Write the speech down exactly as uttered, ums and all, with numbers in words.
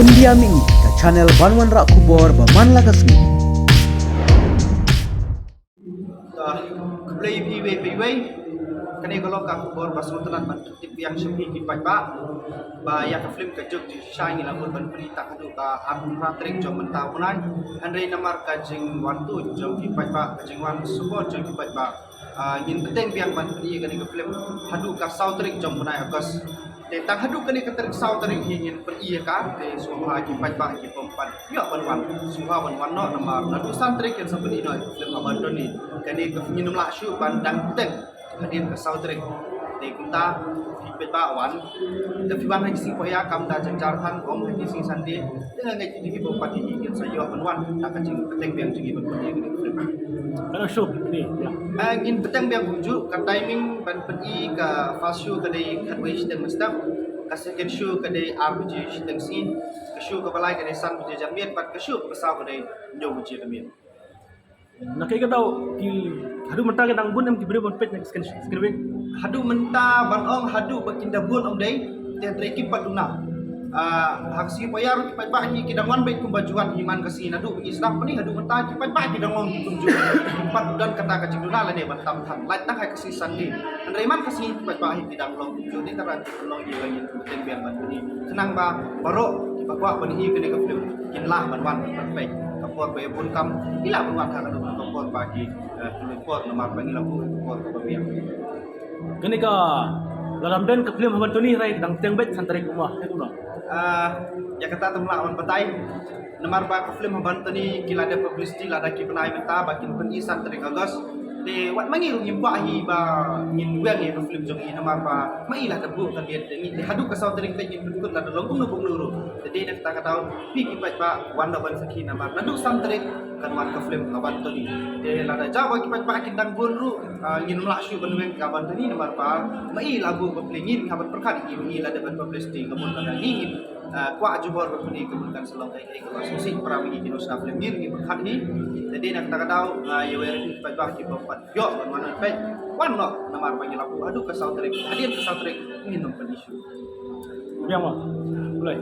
India Mini, ka channel ban wanrah khubor ba man la ka sngi. Khublei phi wei phi wei. Kane ka long ka khubor ba sngewtynnat ban tip biang sha phi ki paidbah ba ïa ka film Ka Juk Jingshisha ngi la mut ban plie tang haduh ka arphew phra tarik jong mynta u bnai. Hynrei namar ka jingwan tuid jong ki paidbah, ka jingwan support jong ki paidbah, ah, ngin bteng biang ban plie kane ka film haduh ka saw tarik jong bnai August. Te tang haduh kane ka tarik saw tarik hi ngin plie ïa ka, te sngewbha ki paidbah ki bym pat ïoh ban wan, sngewbha ban wan noh namar naduh san tarik kan sa plie noh ïa ka film Haban Tony. Kane ka ngin ym lah shuh ban dang bteng hadien ka saw tarik. Te kumta phi paidbah wan, da phi wan ha ki sngi Poh Ïa kam da jynjar than, ym ha ki sngi Sunday. Te nga ngeit ki dei ki bym pat hi ngin sa ïoh ban wan da ka jingbteng biang jong ngi ban plie ïa kane ka film. Ka show ni, ïa. Ah, ngin bteng biang kumjuh, ka timing ban plie ka first show ka dei khatwei shiteng mynstep, ka second show ka dei ar baje shiteng sngi, ka show kaba lai ka dei san baje janmiet, bad ka show kaba saw ka dei hynñiew baje janmiet. Na kaei ka daw ki haduh mynta ki dang bun em ki briew ban peit na ki screen, screening? Haduh mynta ban ong haduh ba kin da bun ym dei, te hynrei kim pat duna. Ah, ha ka sngi Poh Ïa ruh ki paidbah hi ki dang wan beit kumba ju wan hi man ka sngi, naduh ba ngi sdang plie haduh mynta ki paidbah ki dang ong kumjuh. Kim pat don kata ka jingduna lane ban tam than, lait tang ha ka sngi Sunday. Hynrei man ka sngi ki paidbah hi ki dang long kumjuh, te tang ba ki long ïa ka ngin bteng biang ban plie. Khnang ba baroh kiba kwah ban ïohi ïa kane ka film kin lah ban wan ban peit. Ka por ba ïa bun kam ki lah ban wan ha kano kano ka por ba ki, eh, pynlong por namar ba ngi la buh ka por kaba biang. Kane ka, lada ym don ka film Haban Tony hynrei dang bteng beit san tarik kumba, eh kumno? Ah, ïa kata te ym lah ban batai. Namar ba ka film Haban Tony ki la dep publicity lada ki bnai mynta ba kin pyni san tarik August. Te wat ma ngi ruh ngim kwah hi ba ngin weng ïa ka film jong ngi namar ba ma i la da buh ka date jong ngi. Te haduh ka saw tarik te ngin pynkut lada long kumno kumno ruh. Te dei na kata ka daw phi ki paidbah wan da ban sakhi namar naduh san tarik kan wan ka film Haban Tony. Te lada jaw ba ki paidbah kin dang bun ruh, ah, ngin ym lah shuh ban weng ka Haban Tony namar ba ma i la buh ba plie, ngin hap ban pyrkhat ïa i ma i la dep ban publicity ka mut lada ngi ngin, ah, kwah jubor ban plie ka mut kan sa long kai Ïa kaba sngewsih para ma ngi ki nongshna film ngi ruh ngi pyrkhat hi. Te dei na kata ka daw, ah, ïa wei ruh ki paidbah ki bym pat ïoh ban wan peit, wan noh namar ba ngi la buh haduh ka saw tarik, hadien ka saw tarik ngin ym pynissue. Biang ma. Pule.